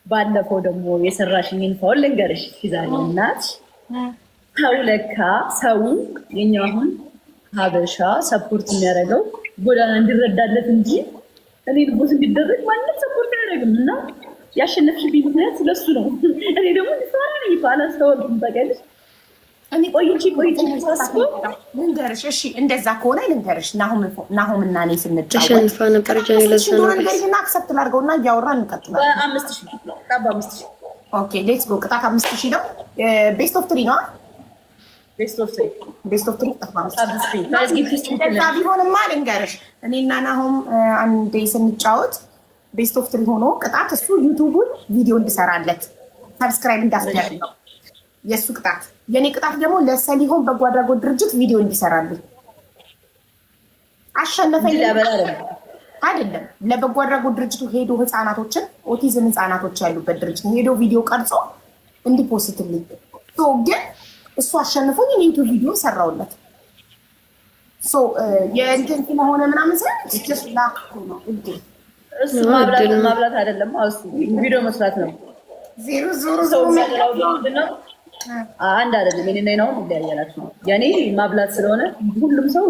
ባለፈው ደግሞ የሰራሽኝን foul ልንገርሽ። ዛሬ እናት ሰው ለካ ሰው የኛ አሁን ሀበሻ support የሚያደርገው ጎዳና እንዲረዳለት እንጂ እኔ ልቦት እንዲደረግ ማንም support አያደርግም። እና ያሸነፍሽብኝ ምክንያት ስለሱ ነው። እኔ ደግሞ እንዲፈራ ነኝ እኮ አላስተዋልኩም። ታውቂያለሽ፣ እኔ ቆይቼ ቆይቼ ሳስበው ልንገርሽ፣ እሺ እንደዛ ከሆነ ልንገርሽ፣ ናሆም እና እኔ ስንጫወት ተሸንፋ ነበር ጃኒ። ለዛ እንደሆነ ነው። ንገሪኝና accept ላድርገውና እያወራን እንቀጥላለን። በ5,000፣ በጣም በ5,000። Okay, let's go። ቅጣት 5,000 ነው። Best of three ነው። Best of three. Best of three፣ ቅጣት በ5,000። እንደዛ ቢሆንማ ልንገርሽ፣ እኔና ናሆም አንዴ ስንጫወት best of three ሆኖ ቅጣት እሱ YouTube ኡን ቪዲዮ እንድሰራለት subscribe እንዳስደርግ ነው የእሱ ቅጣት። የእኔ ቅጣት ደግሞ ለሰሊሆን በጎ አድራጎት ድርጅት ቪዲዮ እንዲሰራልኝ። አሸነፈኝ አይደለም፣ ለበጎ አድራጎት ድርጅቱ ሄዶ ህፃናቶችን፣ ኦቲዝም ህፃናቶች ያሉበት ድርጅት ሄዶ ቪዲዮ ቀርጾ እንዲ post ልኝ። ግን እሱ አሸንፎኝ እኔ YouTube ቪዲዮ ሰራውለት። የእንትን ስለሆነ ምናምን ሳይሆን luck ነው፣ እድል። እሱ ማብላት ማብላት አይደለም፣ እሱ ቪዲዮ መስራት ነው። ዜሮ ዞሮ ሰው ዞሮ የሚያበላው ምንድን ነው? አንድ አይደለም። የኔና የናሆም ይለያያላችሁ። የኔ ማብላት ስለሆነ ሁሉም ሰው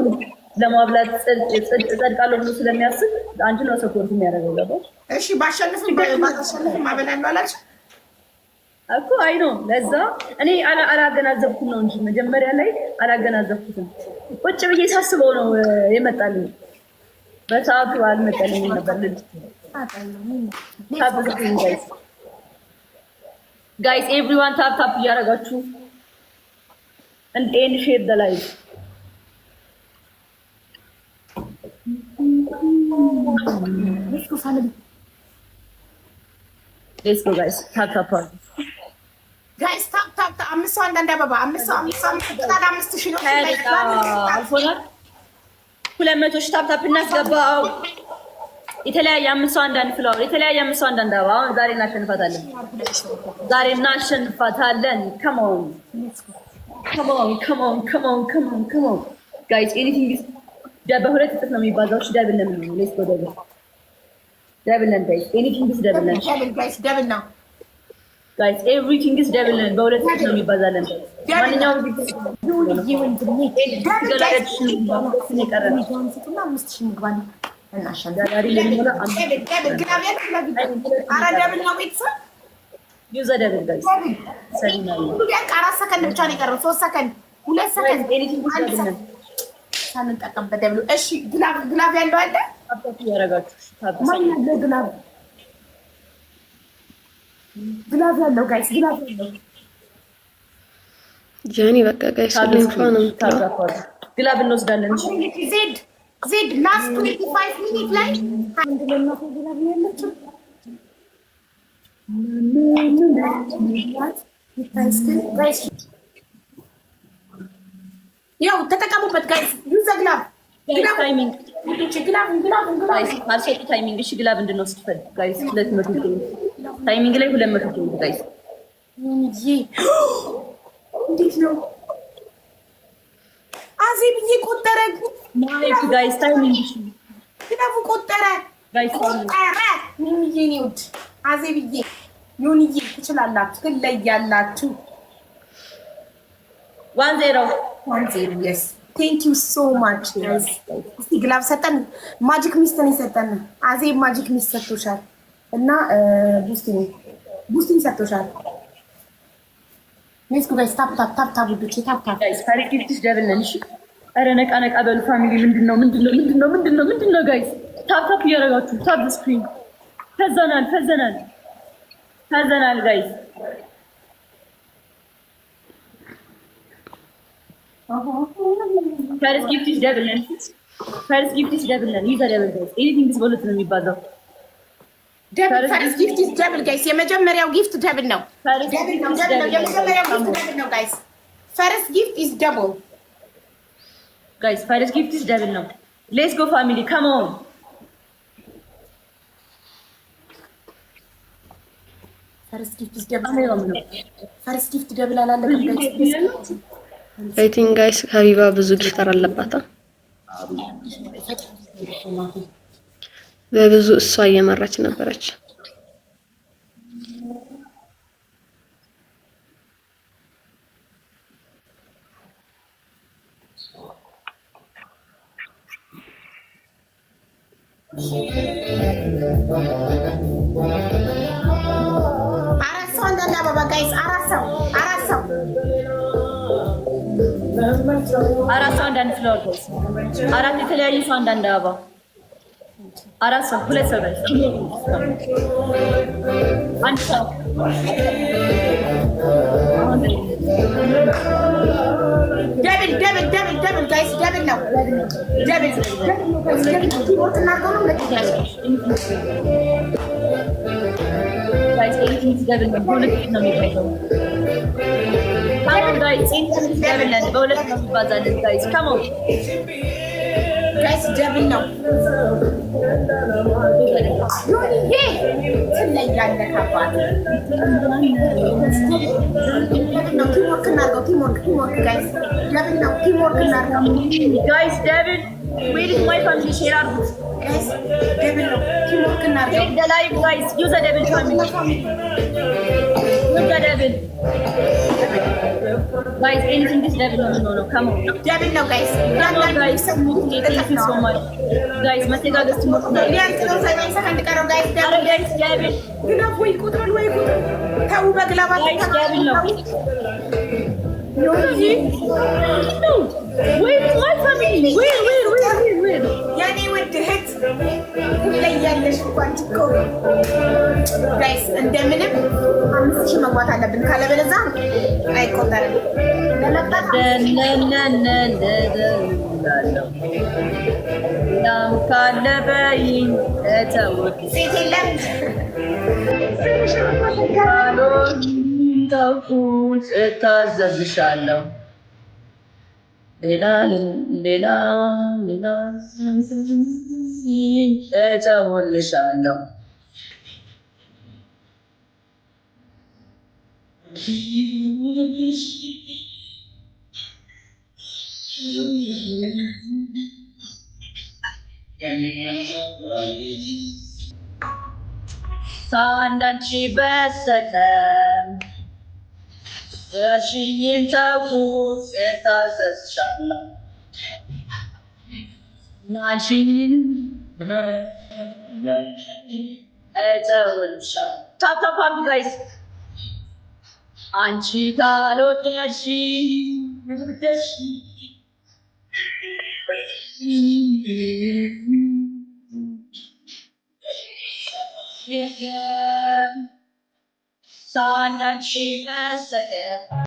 ለማብላት እጸድቃለሁ ብሎ ስለሚያስብ አንቺ ነው support የሚያደርገው። ገባሽ? እሺ፣ ባሸንፍም ባሸንፍም አበላለሁ አላልሽ? እኮ አይ ነው። ለዛ እኔ አላገናዘብኩም ነው እንጂ መጀመሪያ ላይ አላገናዘብኩትም። ቁጭ ብዬ ሳስበው ነው የመጣልኝ። በሰዓቱ አልመጣልኝም ነበር። ልጅ guys, guys, everyone tap tap እያደረጋችሁ and share the live. Let's go, family. Let's go, guys, tap tap. Guys, tap tap። አምስት ሰው አንዳንድ አበባ፣ አምስት ሰው፣ አምስት ሰው፣ አምስት። ቅጣት 5,000 ነው። አልፎናል። 200,000 tap tap እናስገባው። የተለያየ አምስት ሰው አንዳንድ flower፣ የተለያየ አምስት ሰው አንዳንድ አበባ። አሁን ዛሬ እናሸንፋታለን። ዛሬ እናሸንፋታለን። Come on, come on, come on, come on, come on, come on, guys. Anything በሁለት እጥፍ ነው የሚባዛው። እሺ double ነው የሚሆነው። Let's go, double, double ነን guys። Anything is double ነን። Double, guys, double ነው። Guys, everything is double ነን። በሁለት እጥፍ ነው የሚባዛለን። ማንኛውም ወንድሜ። የቀረ ነው። 5,000 እንግባ ነው እናሸንፍ። ጋላሪ ለሚሞላ Double, double, glove ያለው glove። ኧረ double ነው ቤተሰብ። Use double, guys። ሰሊና ሁሉ ቢያልቅ 4 ሰከንድ ብቻ ነው የቀረው። 3 ሰከንድ፣ 2 ሰከንድ፣ Anything is አንድ double ነን። ሰከንድ ሳንጠቀምበት double ኡ። እሺ glove፣ glove ያለው አለ? Tap tap እያደረጋችሁ tap። ማን ያለው glove? Glove ያለው guys፣ glove ያለው። ጃኒ በቃ guys ሁሌም ፏ ነው የምትለው። Glove እንወስዳለን። እሺ። ዜድ ዜድ last 25 minute ላይ አንድ ለእናቱ glove ነው ያለችው። Guys ያው ተጠቀሙበት guys፣ use glove. Timing. Glove, glove, glove. Guys ካልሰጡ timing። እሺ glove እንድንወስድ ፈልግ guys። 200 timing ላይ 200 guys። እንዴት ነው አዜብዬ? ቆጠረ። ማይክ guys, timing። እሺ። Glove ኡ ቆጠረ። Guys. ቆጠረ። ሚሚዬ እኔ ውድ አዜብዬ ዮኒዬ ትችላላችሁ፣ ትለያላችሁ። 1-0. 1-0. Yes, thank you so much, guys። እስቲ glove ሰጠን። Magic mist ነው የሰጠን። አዜብ magic mist ሰጥቶሻል እና boosting boosting ሰጥቶሻል። Let's go, guys, tap tap tap tap ውዶቼ፣ tap tap. Guys, first gift is double ነን። እሺ ኧረ ነቃ ነቃ በሉ family። ምንድን ነው? ምንድን ነው? ምንድን ነው? ምንድን ነው? ምንድን ነው? Guys, tap tap እያደረጋችሁ tap screen። ፈዘናል፣ ፈዘናል፣ ፈዘናል guys። First gift is double ነን። First gift is double ነን። Use double, guys። Anything is በሁለት ነው የሚባዛው። Double, first gift is double, guys። የመጀመሪያው gift double ነው። Double ነው፣ double ነው። የመጀመሪያው gift double ነው guys። First gift is double. Guys, first gift is double ነው። Let's go, family, come on. First gift is double. First gift double አላለቀም guys። I think guys ሀቢባ ብዙ gifter አለባታ። በብዙ እሷ እየመራች ነበረች። አራት ሰው አንዳንድ አበባ guys፣ አራት ሰው፣ አራት ሰው። አራት ሰው አንዳንድ flower guys። አራት የተለያዩ ሰው አንዳንድ አበባ። አራት ሰው፣ ሁለት ሰው guys፣ አንድ ሰው። Double, double, double, double guys፣ double ነው፣ double, double። Teamwork እናድርገው ነው ሁለት። Guys, anything double ነው። በሁለት ነው የሚባዛው። Come on guys, double ነን። በሁለት ነው የሚባዛልን guys፣ come on. Guys, double ነው። ዮኒዬ ትለያለህ አባቴ። Double ነው። Teamwork እናድርገው። Teamwork, teamwork guys፣ double ነው። Teamwork እናድርገው። Guys, double. Where is my family? Share አድርጉት። Guys, double ነው። Teamwork እናድርገው። Share the live guys. Use the double, family. Use the double guys. Anything is double ነው የሚሆነው። Come on. Double ነው guys። Come on guys, thank you so much guys። መተጋገዝ teamwork ነው። ሊያልቅ ነው። 7 ሰከንድ ቀረው guys። ኧረ Double. Guys, double. Glove ወይ ቁጥሩን ወይ ቁጥሩ ተው፣ በ glove። Guys, double ነው። Where is my family? Where, where, where, where, where? የኔ ውድ እህት ትለያለሽ እኮ አንቺ እኮ። Guys, እንደምንም 5,000 መግባት አለብን፣ ካለበለዚያ አይቆጠርም። ለመቅጣት። ላም ካለ በይኝ እተውት። ሴት የለም። ተውኩት እታዘዝሻለሁ። ሌላ ሌላ ሌላ እተውልሻለሁ። ሳንዳንቺ በስተቀር እሺ ተውኩት እታዘዝሻለሁ። ናቺን እተውልሻለሁ። Tap tap አድርጉ guys። አንቺ ካልወደድሽ ወደሽ ሳንዳንቺ በስተቀር።